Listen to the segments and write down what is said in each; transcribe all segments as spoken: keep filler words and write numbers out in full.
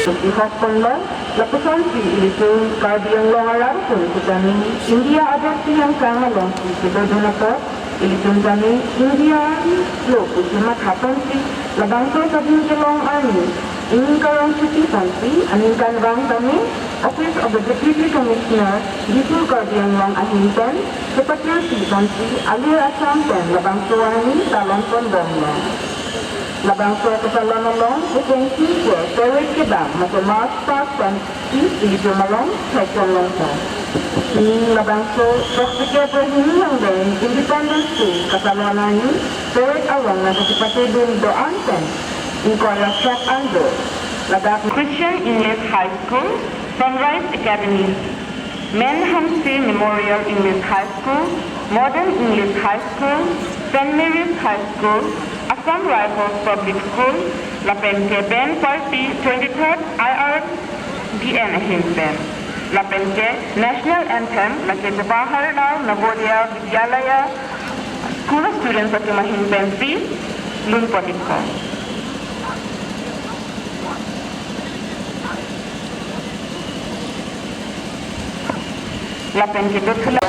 Ihok ponlo, lapusonsi ilitum Karbi Anglong arat atum kutani India adet si angkang alongsi kedodun apot, ilitum tani India lo pusi mathaponsi, labangso kading kelong arni, ingkarong chuti ponsi, aningkanvang tame, Office of the Deputy Commissioner, Diphu Karbi Anglong ahin pen, kepathu si ponsi, alir asam pen, labangso arni, talon ponbomlo. Labangso ketalon along, kechengsi ke, parade kedam, mate march past pen, isi ilitum along, thekponlongpo. Ning labangso, throksikep ra hini along den, Independence Day, ketalon arni, parade along nangkepatedun do-an pen, ingkoi ra throk an do. Ladak Christian English High School, Sunrise Academy, Men Hanse Memorial English High School, Modern English High School, Saint Mary's High School, Assam Rifles Public School, lapen ke band party twenty-third I R D N ahin pen. Lapen ke National Anthem, lake Jawaharlal Navodaya Vidyalaya School of Students atum ahin pensi lunpon-ikpo. Lapen kedothulo.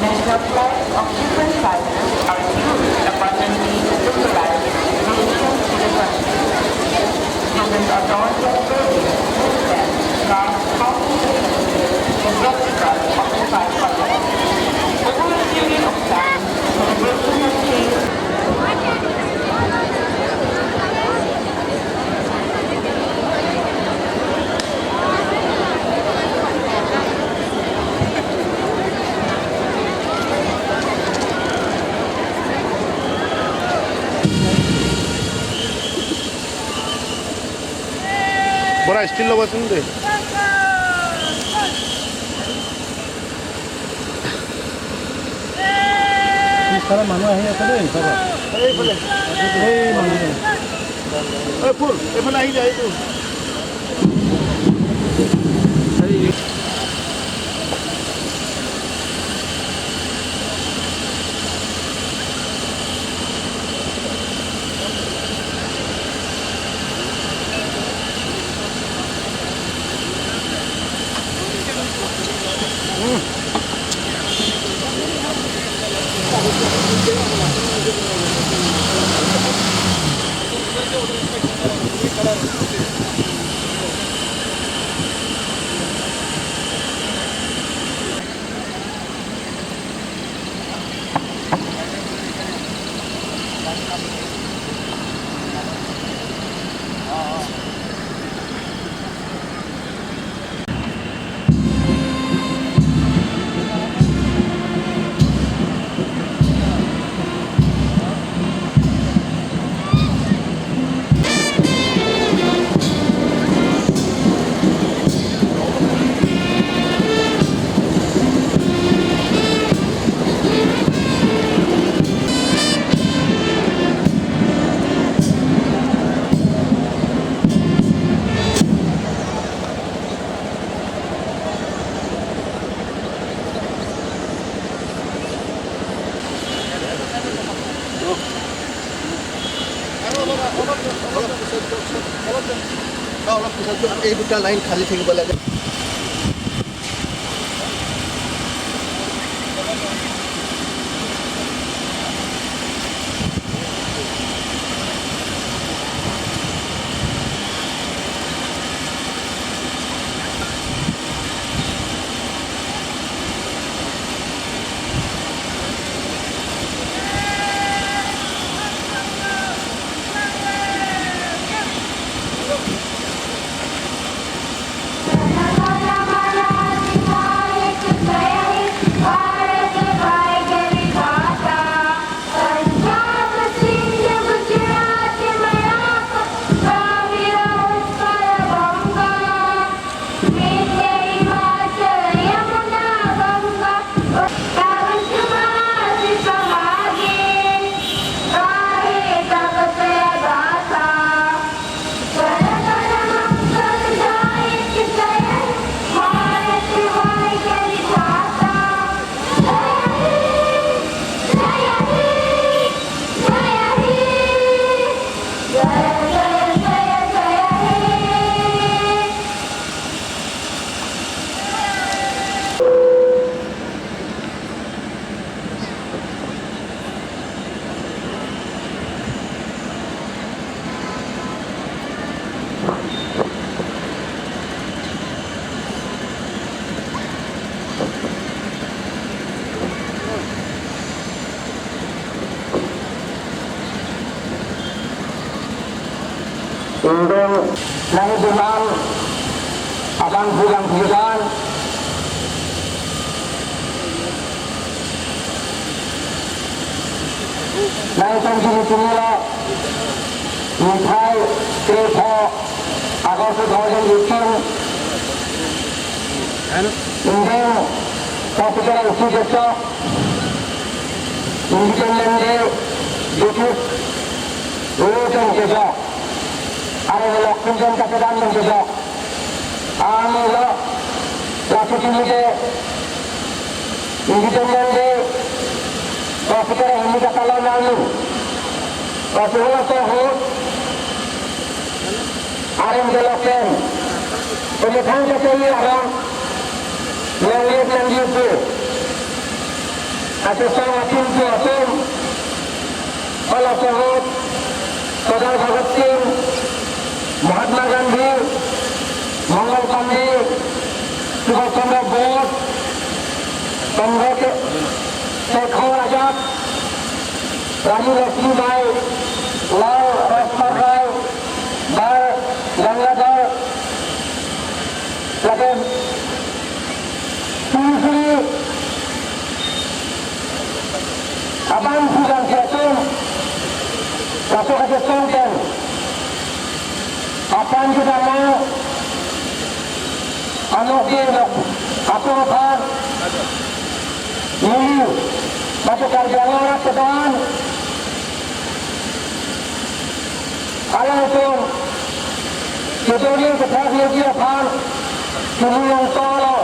National flags of different sizes are used abundantly to symbolize relations to the country. Students adorn their clothing, movement, dance, song, and replicas of the five colors. Over a period of time, celebration has changed. বৰা steel ল'বচোন দেই। কি চালা মানুহ আহি আছে দেই, চাবা। এইফালে। এই মানুহ। এই ফুল, এইফালে আহি যায়, এইটো। আৰু অলপ, অলপ, অলপ পিছত যোৱা, অলপ, অলপ পিছত যোৱা। এই দুটা লাইন খালী থাকিব লাগে। Ingdeng nangdunang abang pulang pujutan. Nangtum jini tunila niphai krepho August two thousand eighteen. Ingdeng Hospital Institute Independent Day, British Rule Cheng Kejok, are Lokpinjon kachedan Cheng Kejok, army lo, Rashitri Mite, Independent Day, Rashitri Himni Katalo Nanglu, Rashitri Himni Arem Deloken, Pemithang Kachai Aram, Longlet Nangjipu, Asesong Atin Pu Atum, Bala Sahib, Sardar Bhagat Singh, Mahatma Gandhi, Mangal Pandey, Subhash Chandra Bose, Chandra Ke-, Shekhar Azad, Rani Lakshmibai, Lal Rajpal Rai, Bal Gangadhar, lapen Sri Sri abang pulang si atum, laso kachesong pen, aphan kedamang, anok ke nok, atum aphan, neli, mate Karbi Anglong arat kedo-an, alangtum, kedorjin kethak neli aphan, kemulong tolo,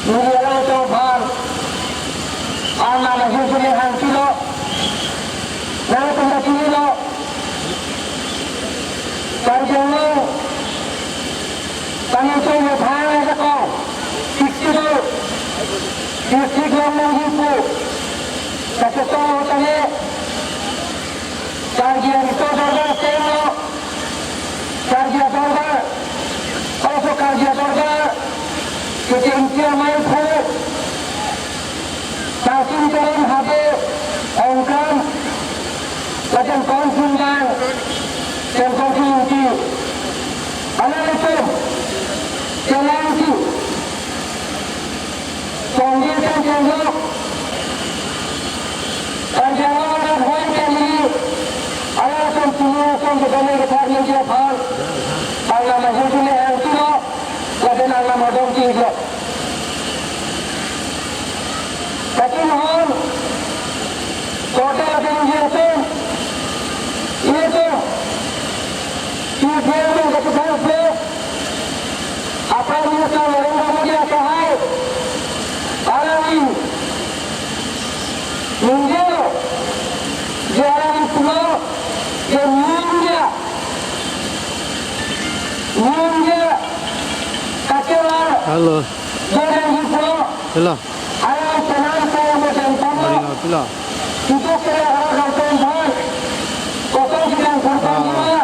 neli alangtum aphan, arnam ahirjume hangpilo, nangtum ta chinilo, Karbi Anglong, Tangtung Methang ajakong, sixty-two, district along nangjipu, kachesong tangte, Karbi Riso Dorbar Senglo, Karbi Dorbar, also Karbi Dorbar, Ketingkia Maiphu, Tasim Teron Habe, Ongkam, lapen Konsing Bang, Konsing Ingti, alangtum, Kelangki, Songjir Kangkenglo, Karbi Anglong arat hoi kali, alangtum sini atum kedamang kethak neli aphan, arnam ahirjume hangpilo, lapen arnam adong chilo. Kachinghon, kota lapen neli atum, ilitum, P P L atum kachethang pe, Prime Minister Narendra Modi asahai, alangli ningjelo, je alangli pulo, je New India, New India kachelar, hello, je alangli pulo, hello. Alang penang saya mau jempol. Maring out pilo. Itu kira orang kampung ban. Kosong sidang kurban Ah. jiwa.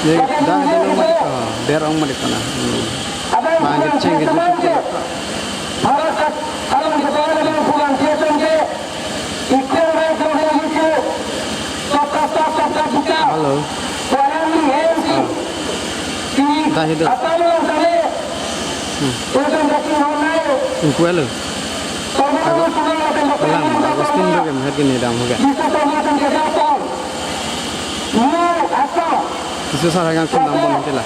Ye, Pakai dah, dia dah, itu. Ah, biar orang malik mana. Hmm. Abang Bang pulang Jepcheng dia gitu. Teman ke. Bharat kat, alang kepala abang pulang dia tengke. Equal rights organization. Sabka saath, sabka vikas. Hello. Warang ni M C. Ah. Di Dah hidup. Apa lo kami? Hmm. Itu yang kami mau naik. Ingkue lo. Ago, alang, Agustin lo ke mahat ke ni dam ho gaya. Kisu sar hagang kun dam bon tila.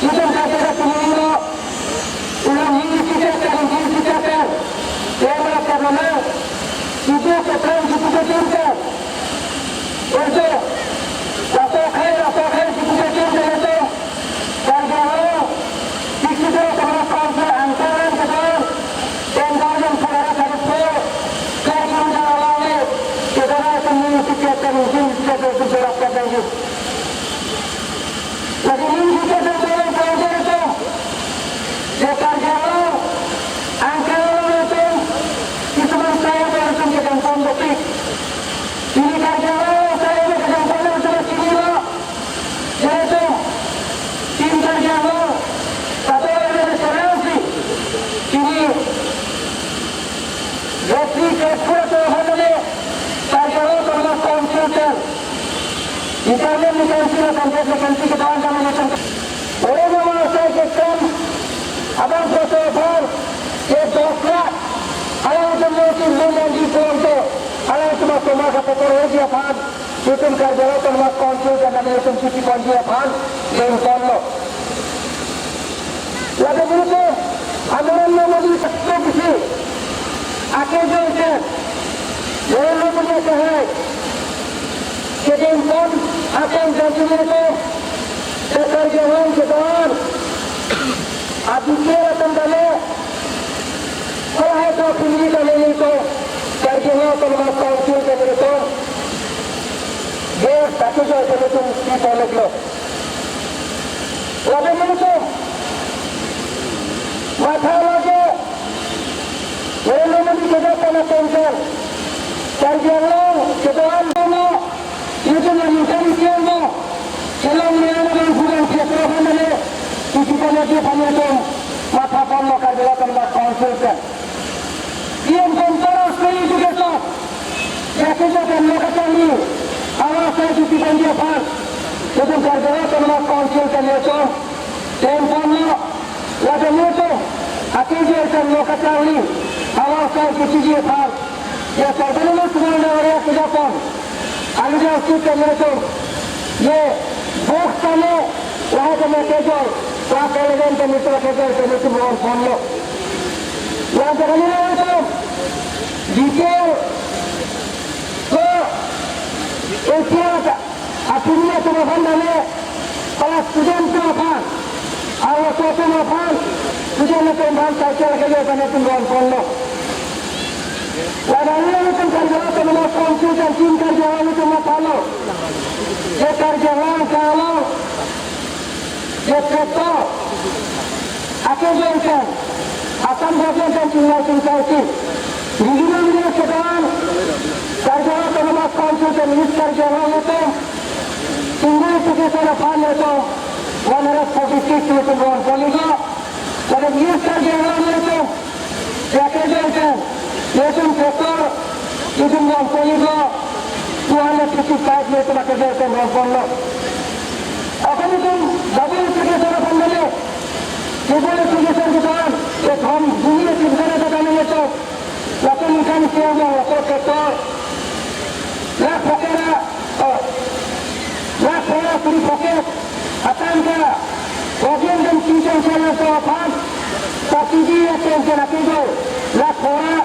Itum kachethak pini lo, ulang hini sita ter, hini sita ter, lema kena mang, itum kethang itum ketimter. Ojo, laso akhai, laso akhai itum ketimter itum. Karbi Anglong, sixty-two Autonomous Council angkaran kedam, environment pagara kadokpo, Karbi Anglong along le, kedara itum hini sita ter, hini sita ter. Department vacancy lo, content vacancy kedo-an kami nangthan. Ore nama sai ke kam abang foto aphan ke dos lakh. Alangtum nangtum loan nangji pulote, alangtum asomar kapokorji aphan, itum Karbi Anglong Autonomous Council ke nangtum chuti ponji aphan dengponlo. Lapen ilitum Narendra Modi sakto bisi akejo isi, Narendra Modi akehai kedengpon atum jangkini atum, ke Karbi Anglong kedo-an a-detail atum dale, halahai do pini dale ilitum Karbi Anglong Autonomous Council ke ilitum, ye akejo isi ilitum pi poloklo. Lapen ilitum mathalo je, Narendra Modi kejapon attention, Karbi Anglong kedo-an dono, ilitum nangkari tiang do, kelong nang nang hudang theater aphan dale, isi aphan isi aphan ilitum mathaponlo Karbi Anglong Autonomous Council ke. P M Gyanpa Rashtriya Education, ya ke jakan lo kacharli, awas sai chuti ponji aphan, itum Karbi Anglong Autonomous Council ke ilitum dengponlo, lapen ilitum akejo isi lo kacharli, awas sai chutiji aphan, ya Sarbanina Sonowalle kejapon, alida usi ke ilitum, ye books tame, lahai tame akejo, class eleven tame ilitum akejo isi ilitum dengponlo. Yang tadi ilitum detail ke A C R ka, apini atum aphan dale, para student atum aphan, aro atum aphan, student atum aphan cycle kedo isi ilitum dengponlo. Lapen ilitum Karbi Anglong Autonomous Council ke tin Karbi Anglong ilitum mathalo. Je Karbi Anglong ke along, je tractor akejo pen Assam government pen chingvai chingvai si, regional village kedo-an, Karbi Anglong Autonomous Council pen East Karbi Anglong ilitum, single application aphan ilitum one hundred forty six ilitum dengponlo. Lapen East Karbi Anglong ilitum, ya ke ilitum, ilitum tractor, ilitum dengponlo, two hundred fifty five ilitum akejo pen dengponlo. Ako ilitum double application aphan dale, double application kedo-an, ek hom duni application kedo-an ilitum, lapen ningkan isi abang, lapen tractor, lakh phoke ra, oh, lakh phoke ra suri phoke, atangka, government pen chingchang chalo so aphan, subsidy ateng pen akejo, lakh phoke ra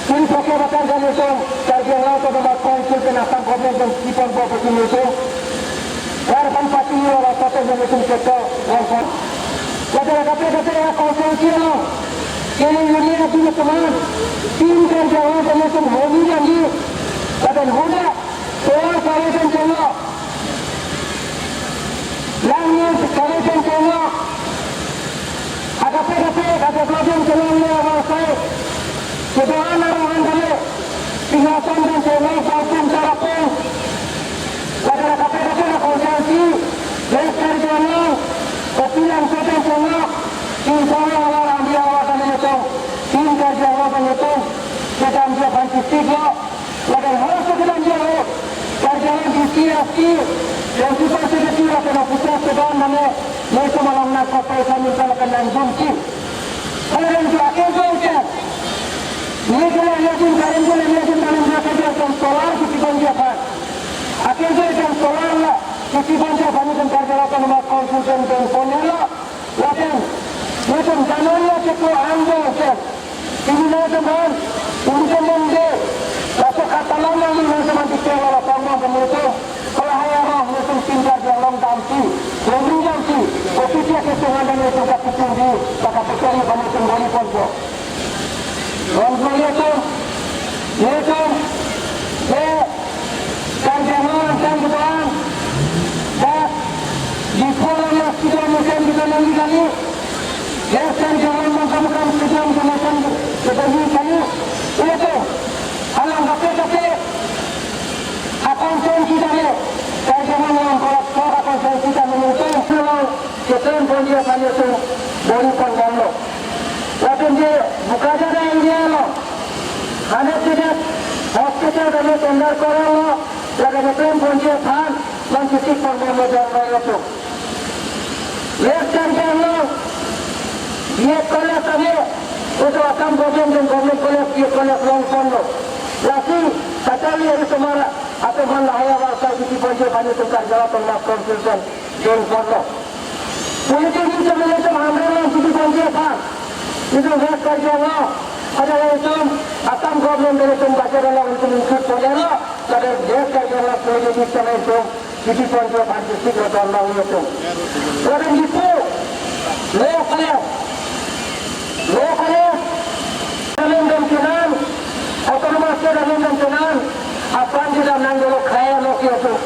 suri phoke batang kali so, Karbi Anglong Autonomous Council pen Assam government pen chipon po pesi ilitum. Dar pan pati lo la sate ilitum keto, lapen. Lapen kaprek kaprek a constituency along, kene yuni adu teman, tin Karbi Anglong pen ilitum hobi lagi, lapen hoda, solar kare pen chenglo. Langni kare pen chenglo. Akaprek kaprek, akaprek pen chenglo le abang sai. Kedo-an arong han kali. Singhason pen chenglo, Fortune Tarapung. Lapen akaprek kaprek a constituency, West Karbi Anglong, Kopilangso pen chenglo. Tin song lo alam dia wa kami ngetong. Tin Karbi Anglong pen ngetong. Kedam dia panchayat lo. Lapen halaso kedam dia lo, Karbi Anglong D C, S P, Principal Secretary lapen officers kedo-an mane, nelitum along nangkok paisa minta lapen nangdunji. Halaso akejo pen, nelitum, nelitum current bill, nelitum current bill akejo pen solar kisi ponji aphan. Akejo pen solar la kisi ponji aphan nelitum Karbi Anglong Autonomous Council pen dengponlo. Lapen, nelitum January achiklo angbong pen, pini nelitum aphan, pini pen dengde, laso katalam nangli nelitum aphan detail lo, lapen angbong pen nelitum, halahai arong nelitum tin Karbi Anglong damsi, longri damsi, kopi dia kesung an nelitum kapitungdi, la kapitungdi aphan nelitum boli ponpo. Ron Kuala ilitum, ilitum, ke Karbi Anglong angkang kedo-an, dak Diphu along ya stadium ilitum kedo nangji kali, ya Karbi Anglong Mongkam Mongkam stadium kedo nangji kali, ilitum, along kaprek kaprek, a constituency tame, Karbi Anglong along kolak kolak a constituency tame ilitum, along keklem ponji aphan ilitum, boli pon damlo. Lapen je Bokajan area along, hundred bedded hospital tame tender korlo, lapen keklem ponji aphan, Manchesik Pangmemo Jongno atum. West Karbi Anglong, B Ed College ave, utu Assam Government pen Government College, B Ed College longponlo. Lasi, kacharli arisomar atum aphan lahai avar sai chiti ponji aphan itum Karbi Anglong Autonomous Council pen dengponlo. Politics itum itum Hamren along chiti ponji aphan, itum West Karbi Anglong, ada itum Assam Government pen itum budget along itum include ponlo, lapen West Karbi Anglong politics itum itum chiti ponji aphan chesik lo don long itum. Lapen Diphu, Law College, Law College, Government pen kenan, Autonomous State Government pen kenan, apran kedam nanglo, khei along ke atum.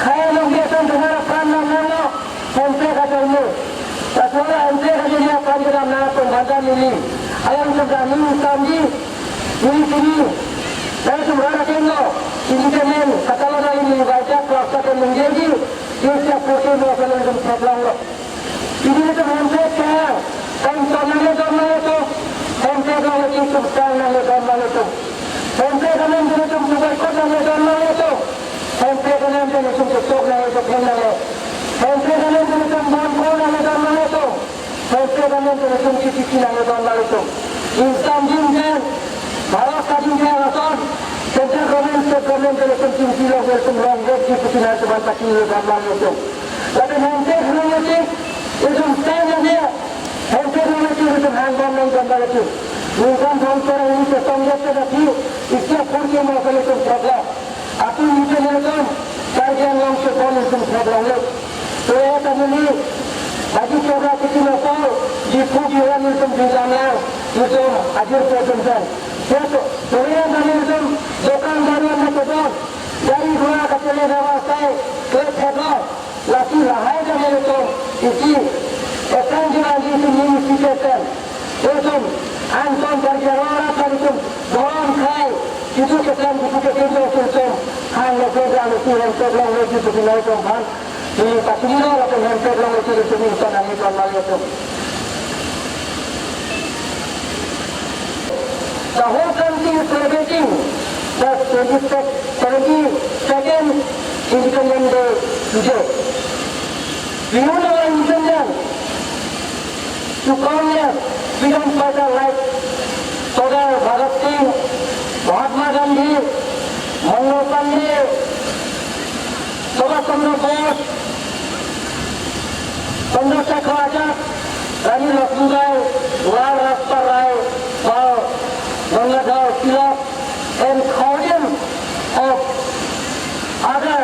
Khei along ke atum kenan apran dam nanglo, hemprek ajoine. Laso hemprek ajoine apran kedam nang atum banda neli. Alanglitum dam neli samji, neli sini. Latum rara kenglo, independent, katalo nang neli Vizag cluster pen ningjeji, East Chapur Kimo alanglitum theklonglo. Pini itum hemprek kehang, kangton nangle don nanglitum. Hemprek nangle itum kang nangle don nanglitum. Hemprek amen itum boycott nangle don nanglitum. Hemprek amen itum chechok nangle, chetheng nangle. Hemprek amen itum bom ko nangle don nanglitum. Hemprek amen itum chiti nangle don nanglitum. Ingsamjin pen, Bharat Sadhin ke ason, Central Government, State Government pen itum chingsi lo, itum longvekji pusi nanglitum aphan pachini lo don nanglitum. Lapen hemprek nangle, itum stand nangle, hemprek nangle itum hangbom nang don nanglitum. Ningkan thomkep ra ili kesong jat ke dati, East Chapur Kimo alanglitum problem. Atum itum nanglitum, Karbi Anglong chebon itum theklonglo. To ya tamuni, bagi program itum apo, Diphu Biran itum bilang lang, itum ajir po itum pen. Ya to, to ya tamuni itum, dokan gari anda kebon, gari ghora kachele dawa sai, kle theklo. Lasi lahai dam nelitum isi, ekan jiran isi ni isi keten. Itum, anton Karbi Anglong arat itum, dorom khai, itum keten, itum keten, itum, itum, hang lo keten, itum hemprek longleji itum nelitum aphan. Di pachini lo, lapen hemprek longleji itum, itum nangji don nanglitum. The whole country is celebrating the twenty-second, seventy-second Independence Day today. We won our independence to countless freedom fighters like Sardar Bhagat Singh, Mahatma Gandhi, Mangal Pandey, Subhash Chandra Bose, Chandra Shekhar Azad, Rani Lakshmibai, Lal Rajpal Rai, Bal Gangadhar Tilak, and thousands of other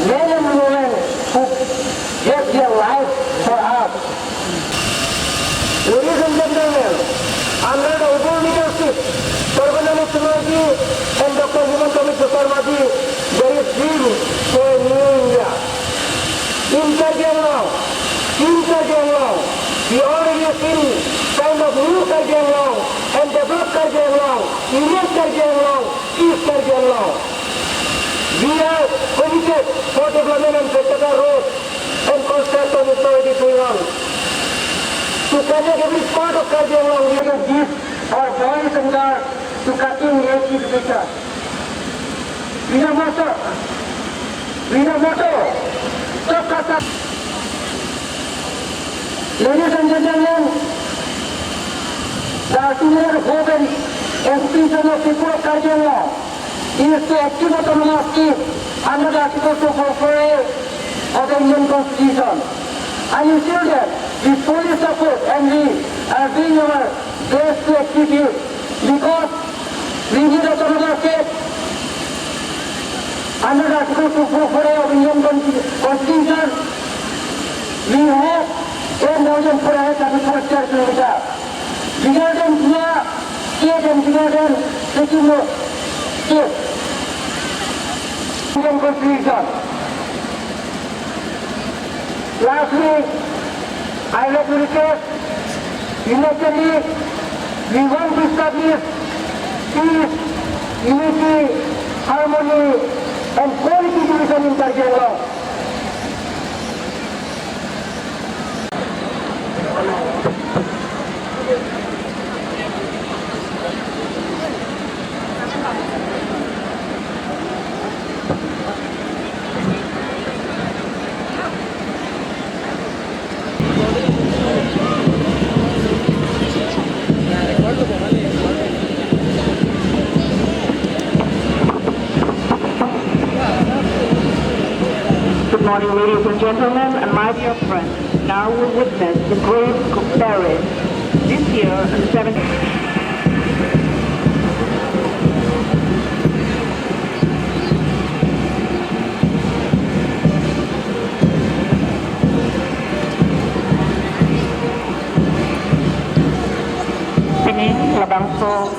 men and women who gave their life for us. Ladies and gentlemen, under the able leadership, Sarbananda Sonoyji and Doctor Himanta Biswa Sarma ji, there is dream for a new India. In Karbi Anglong, in Karbi Anglong, we already have seen kind of new Karbi Anglong and developed Karbi Anglong, unique Karbi Anglong, peace Karbi Anglong. We are committed for development and better roads and construct of authority to run. To connect every part of Karbi Anglong, we will give our boys and girls to cutting edge education. With a motto, with a motto, Sabka Saath. Ladies and gentlemen, the ultimate hope and aspiration of people of Karbi Anglong is to achieve autonomous state under the Article two four four A of the Indian Constitution. I assure that we fully support and we are doing our best to achieve it, because we need autonomous state under the Article two four four A of Indian Con-, Constitution. We have ten thousand four hundred thirty-four square kilometer. Bigger than Goa state and bigger than Sikkim state. Indian Constitution. Lastly, I would like to request, unitedly, we want to establish peace, unity, harmony, and quality education in Karbi Anglong. Morning, ladies and gentlemen, and my dear friends. Now we witness the great parade this year on the seventh. Pini labangso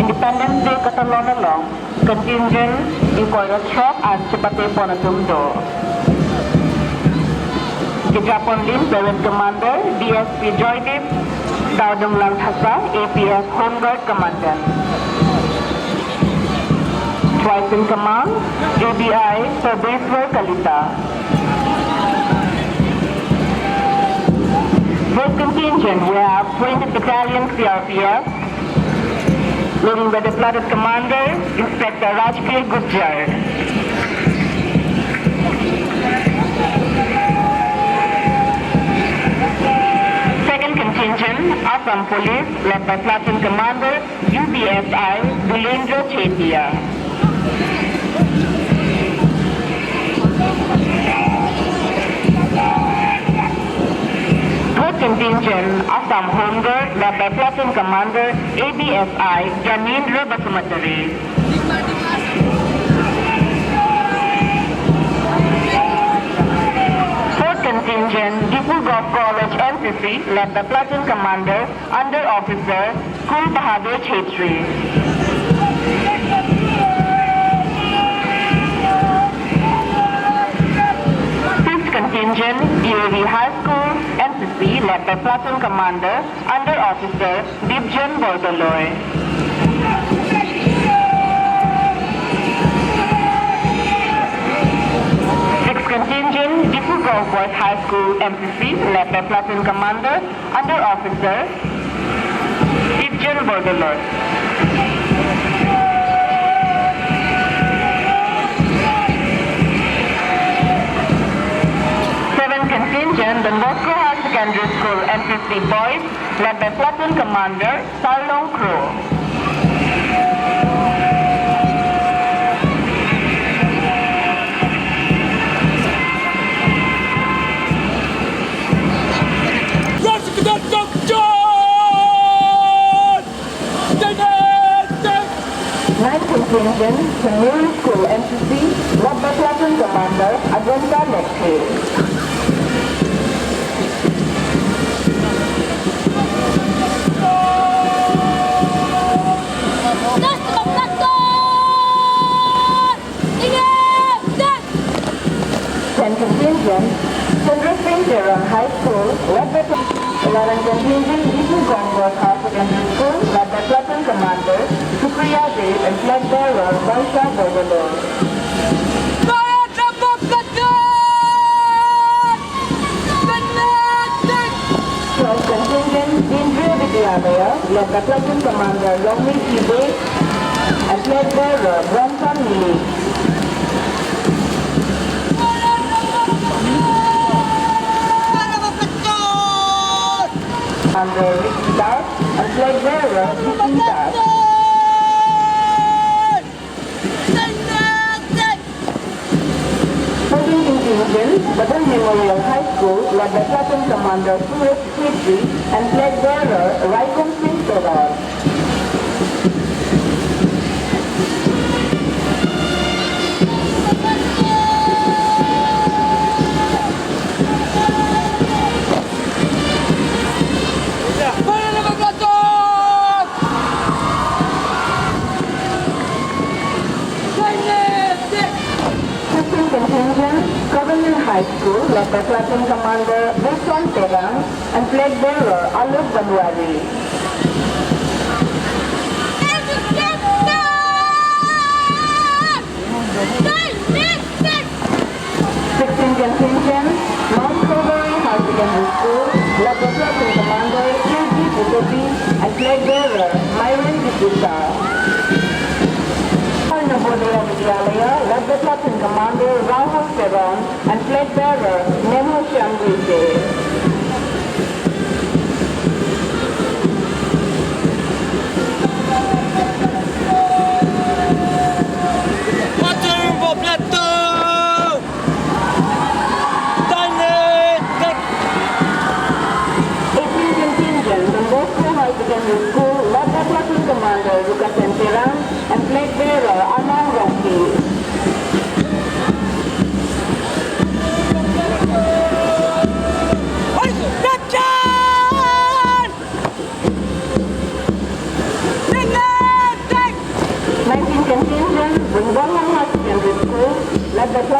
Independence Day katalon along contingent ingkoi ra throk an chepate pon atum do. Kejapon lim Parade Commander D S P Joydeep Dardung Langthasa, A P F Home Guard Commandant. Twice in command, A D I Parbeswar Kalita. First contingent, we have twentieth Battalion C R P F, leading by the platoon commander, Inspector Rajkir Gujjar. Second contingent, Assam Police, led by platoon commander, U B S I, Bulendra Chetia. Third contingent, Assam Home Guard, led by platoon commander, A B S I, Janindra Basumatary. Fourth contingent, Diphu Govt College N C C, led by platoon commander, under officer, Kul Bahadur Chhetri. Fifth contingent, D A V High School, N C C, led by platoon commander, under officer, Dipjan Bordoloi. Sixth contingent, Diphu Govt Boys High School, N C C, led by platoon commander, under officer, Dipjan Bordoloi. Seven contingent, Don Bosco Higher Secondary School, N C C boys, led by platoon commander, Sarlong Kro. Ninth contingent, St. Mary's School N C C, led by platoon commander, Ajanta Lekthe. Ten contingent, Chandra Singh Teron High School, led by eleven contingent, Diphu Govt Boys Higher Secondary School, led by platoon commander, Supriya Dey and flag bearer, Baisha Bordoloi. Twelve contingent, Kendriya Vidyalaya, led by platoon commander Longmi Chibe and flag bearer Bronson Milik. Commander Ricky Das and flag bearer Vicky Das. Fourteen contingent, Badal Memorial High School, led by platoon commander Suresh Khetri and flag bearer Raikom Singh Teron. Fifteen contingent, Government High School, led by platoon commander Wilson Terang and flag bearer Alok Banwari. Sixteen contingent, Mount Calvary Higher Secondary School, led by platoon commander K G Bhupendi and flag bearer Myron Dipisa. Navodaya Vidyalaya, led by platoon commander Rahul Teron and flag bearer Memo Shyam Gulse. Atur Bob Lato!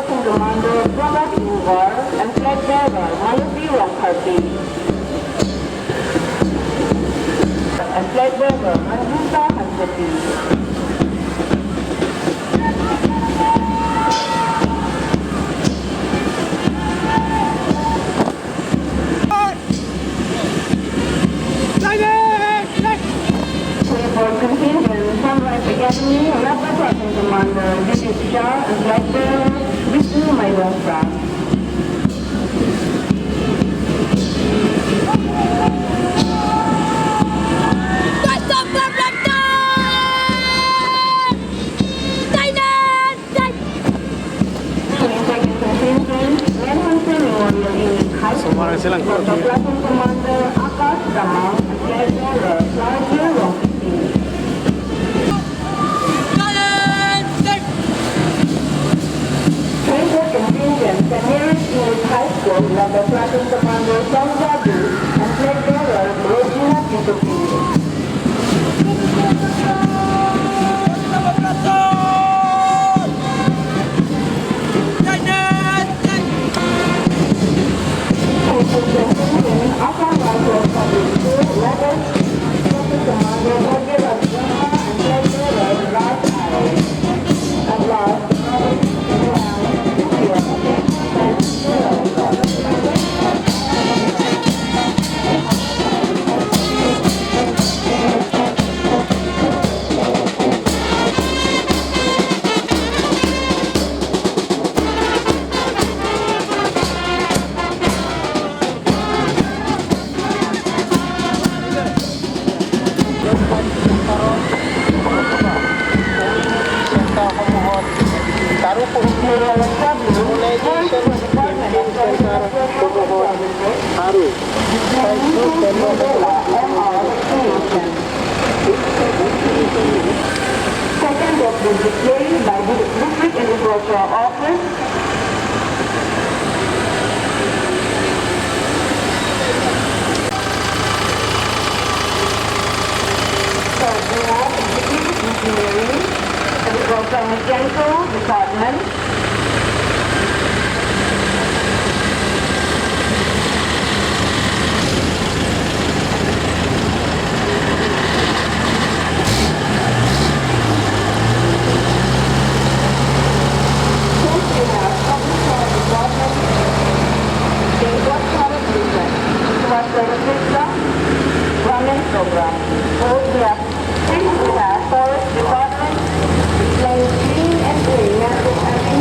Commander Prabhat Kumar and flag bearer Malati Rongpharpi. And flag bearer Manjuta Hansepi. Report contingent, Sunrise Academy, Rubber Platoon Commander Dilip Shah and flag bearer Vishnu Mairongsa. Somarang silang. Platoon Commander Akash Tamang, flag bearer Claudio Rongpipi. Ranger contingent, Saint Mary's English High School, Rubber Platoon Commander Song Jadu and flag bearer Regina P two P. Second of the display by the District Agriculture Office. So we have Executive Engineering, Agriculture Mechanical Department. Program. Fourth, we have, fifth, we have Forest Department, displaying clean and green.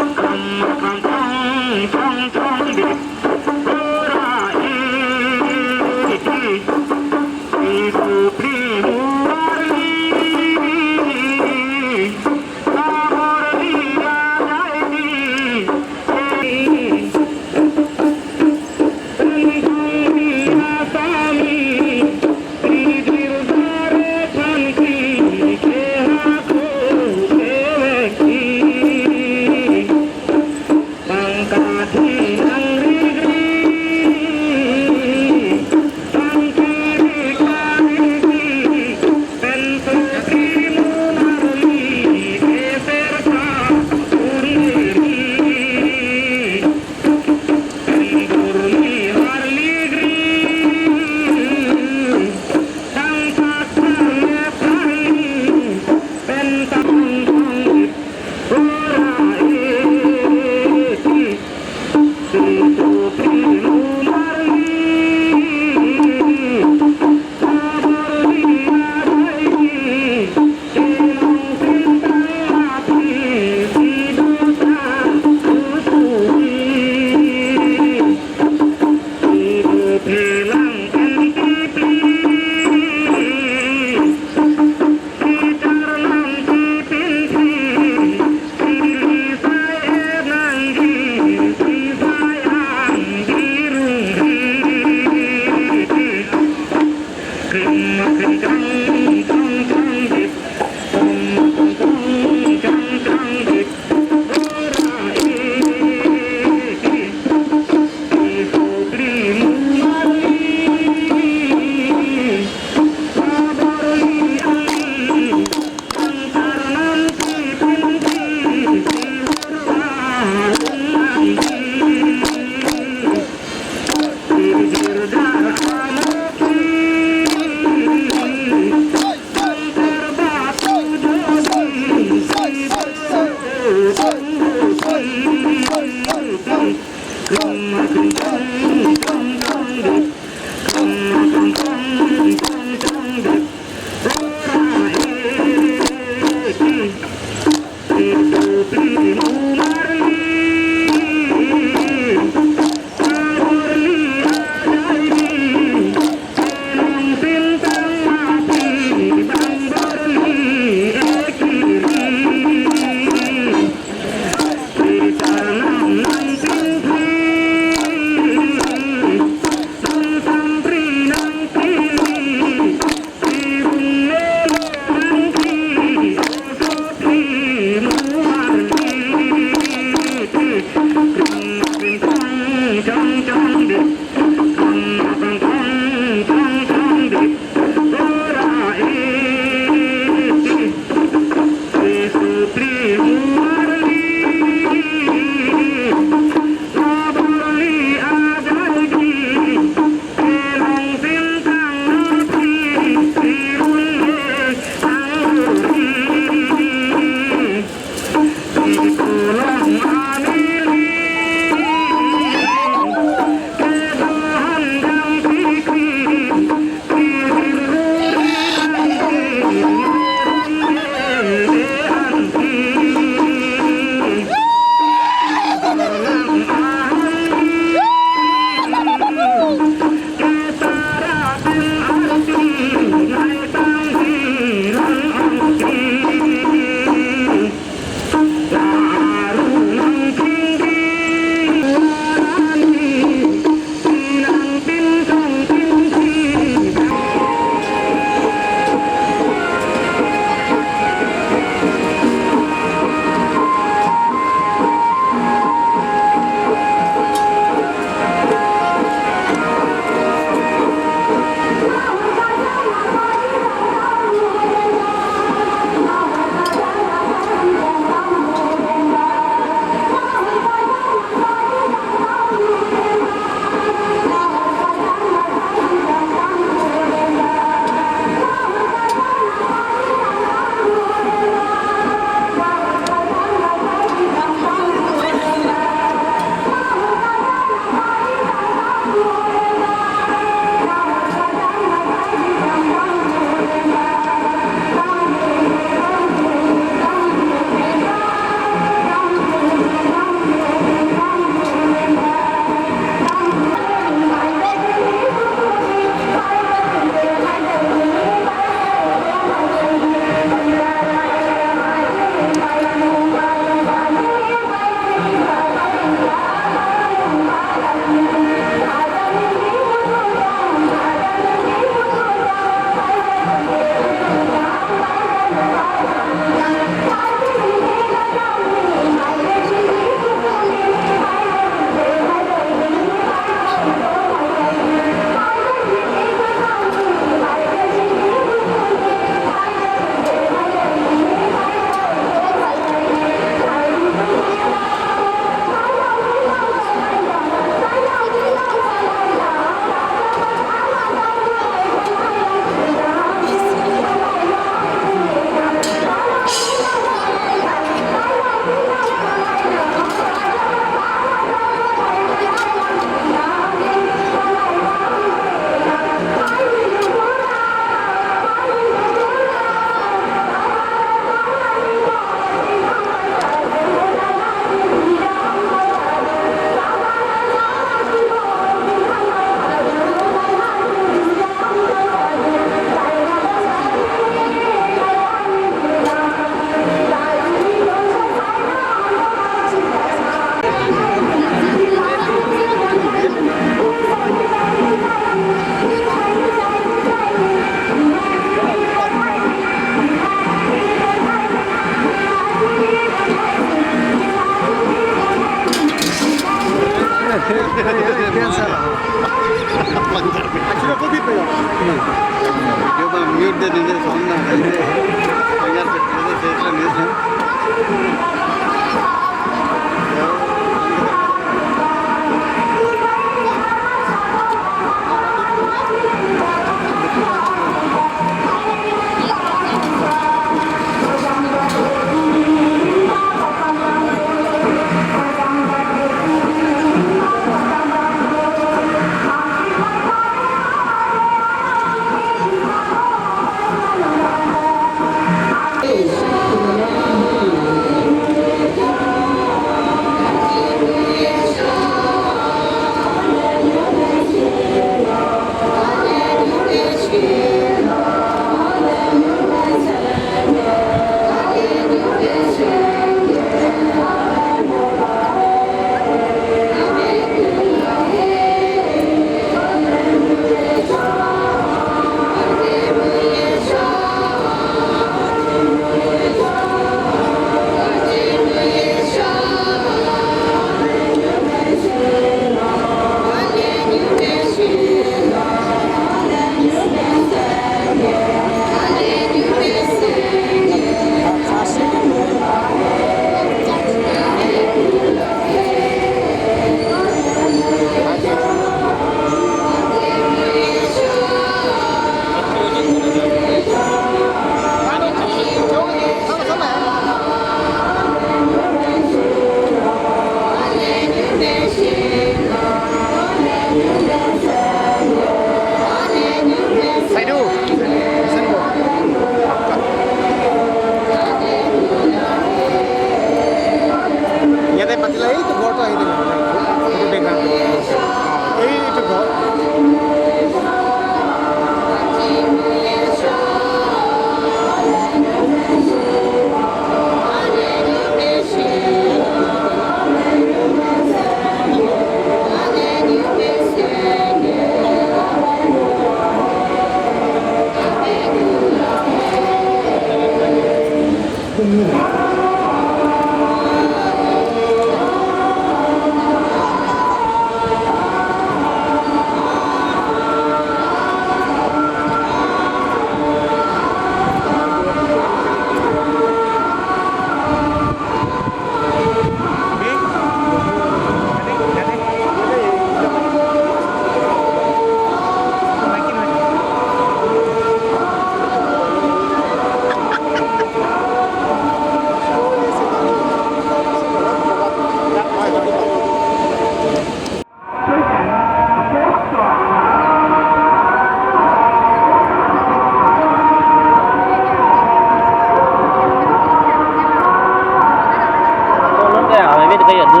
In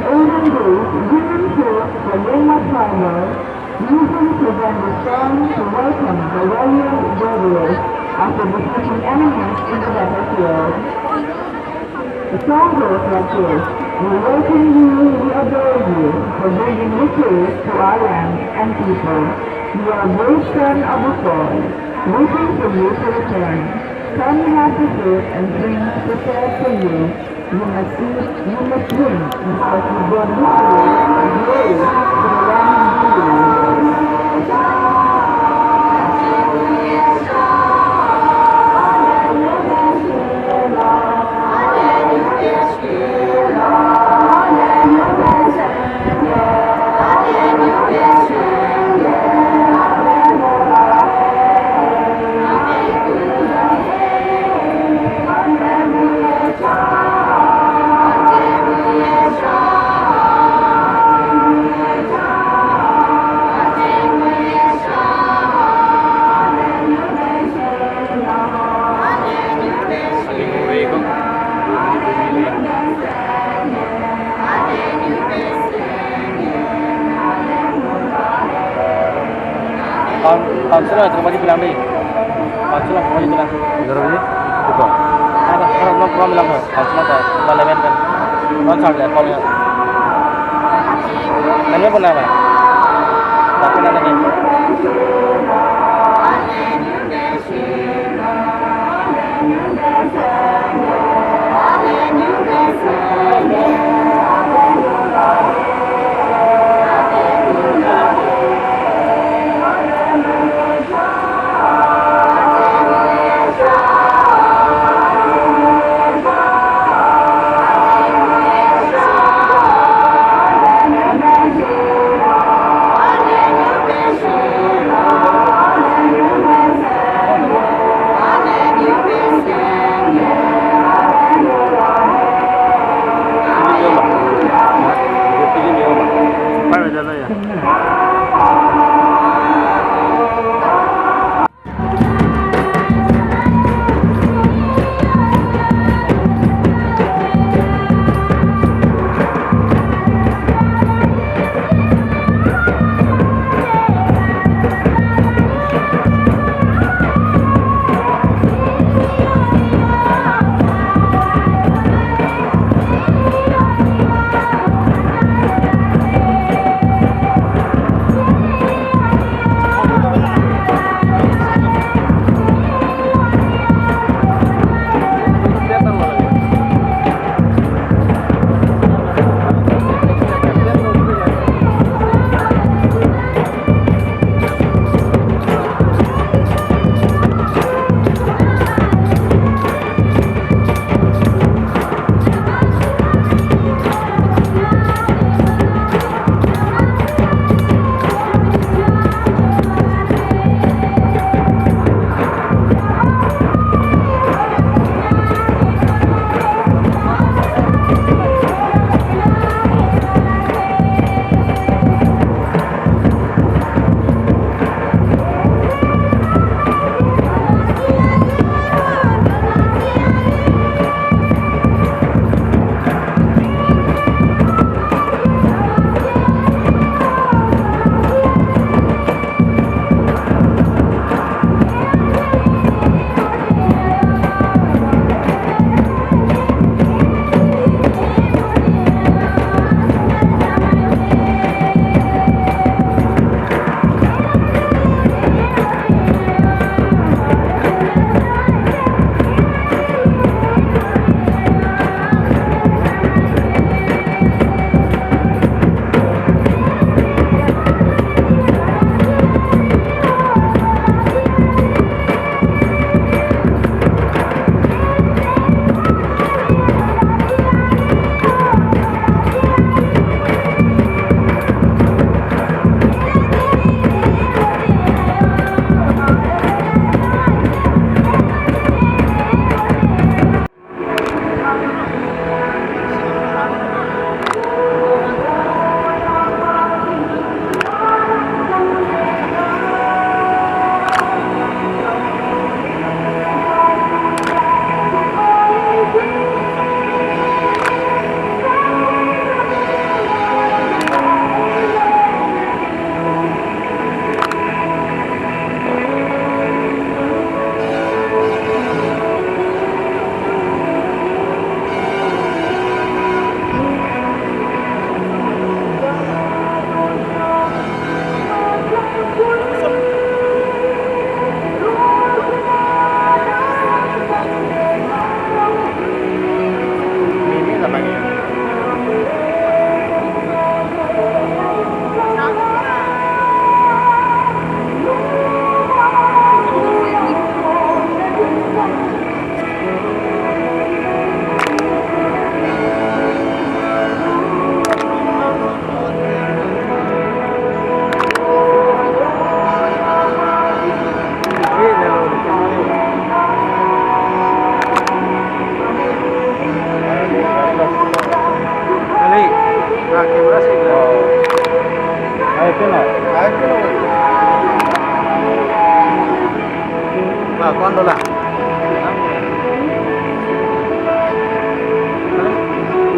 olden days, women fought for Lengma tribal, usually present the song to welcome the valiant warriors after defeating enemies in the battlefield. The song goes like this: "We welcome you, we adore you for bringing victory to our land and people. You are brave son of the soil, waiting for you to return. Come, you have the food and drink prepared for you. You must eat, you must drink, because you brought victory and glory to the land and people." Kaun-, councillor itu mari bilang deh. Councillor mari bilang. Jor ji, betul. Ada, ada, belum, belum bilang, Pak. Councillor ada, ada eleven kan. Non sar le, call ya. Nanya pun apa? Tapi nanya nih.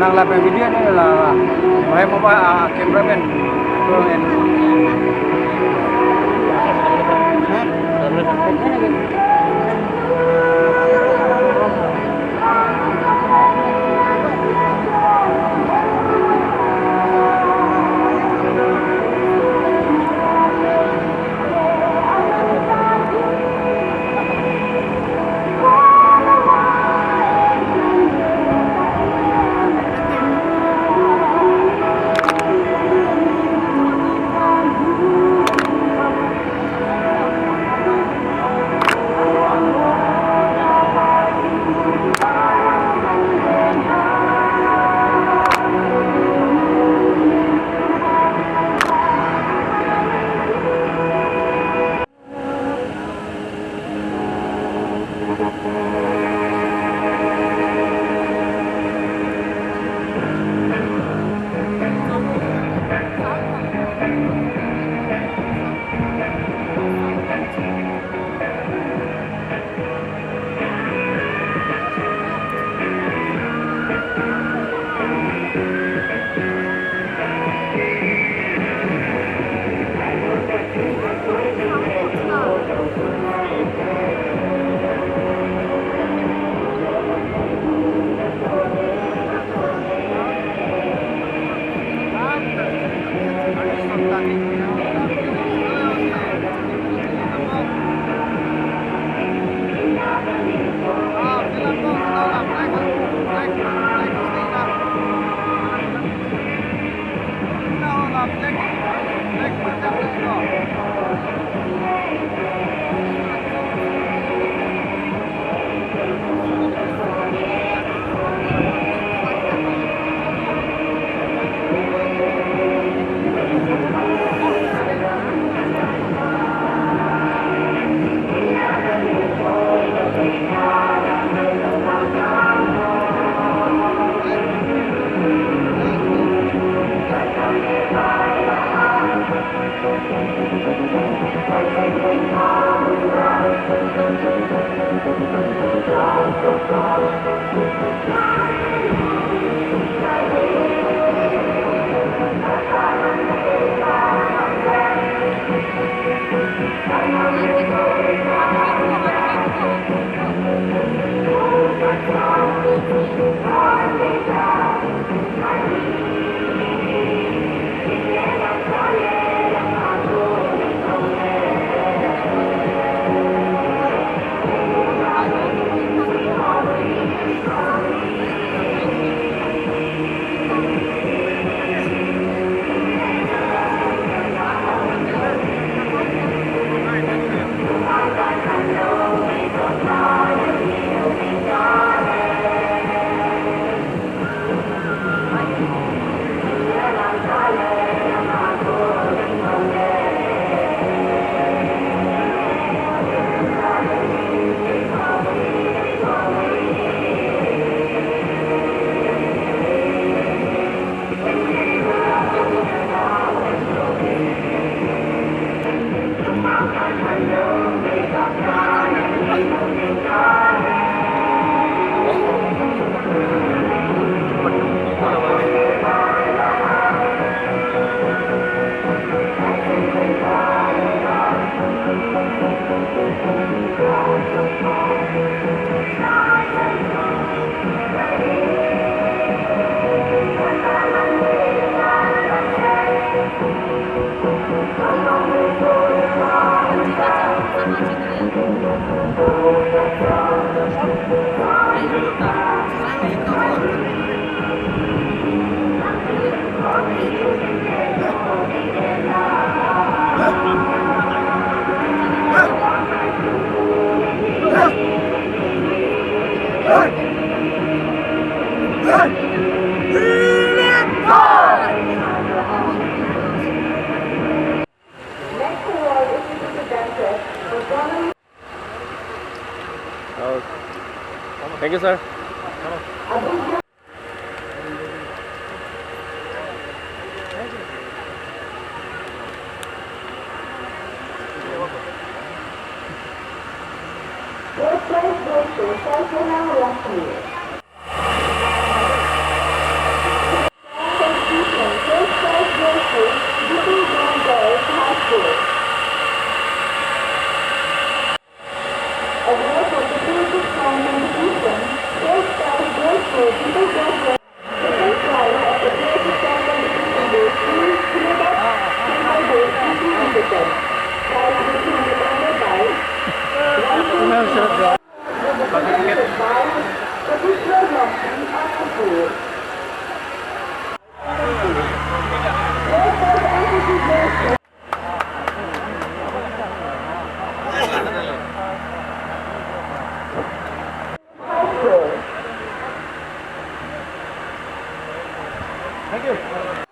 Nang lapen video ni la, bahai mobile, ah, camera pen. Oh. Thank you, sir. First place goes to Saifullah Rashid. Thank you.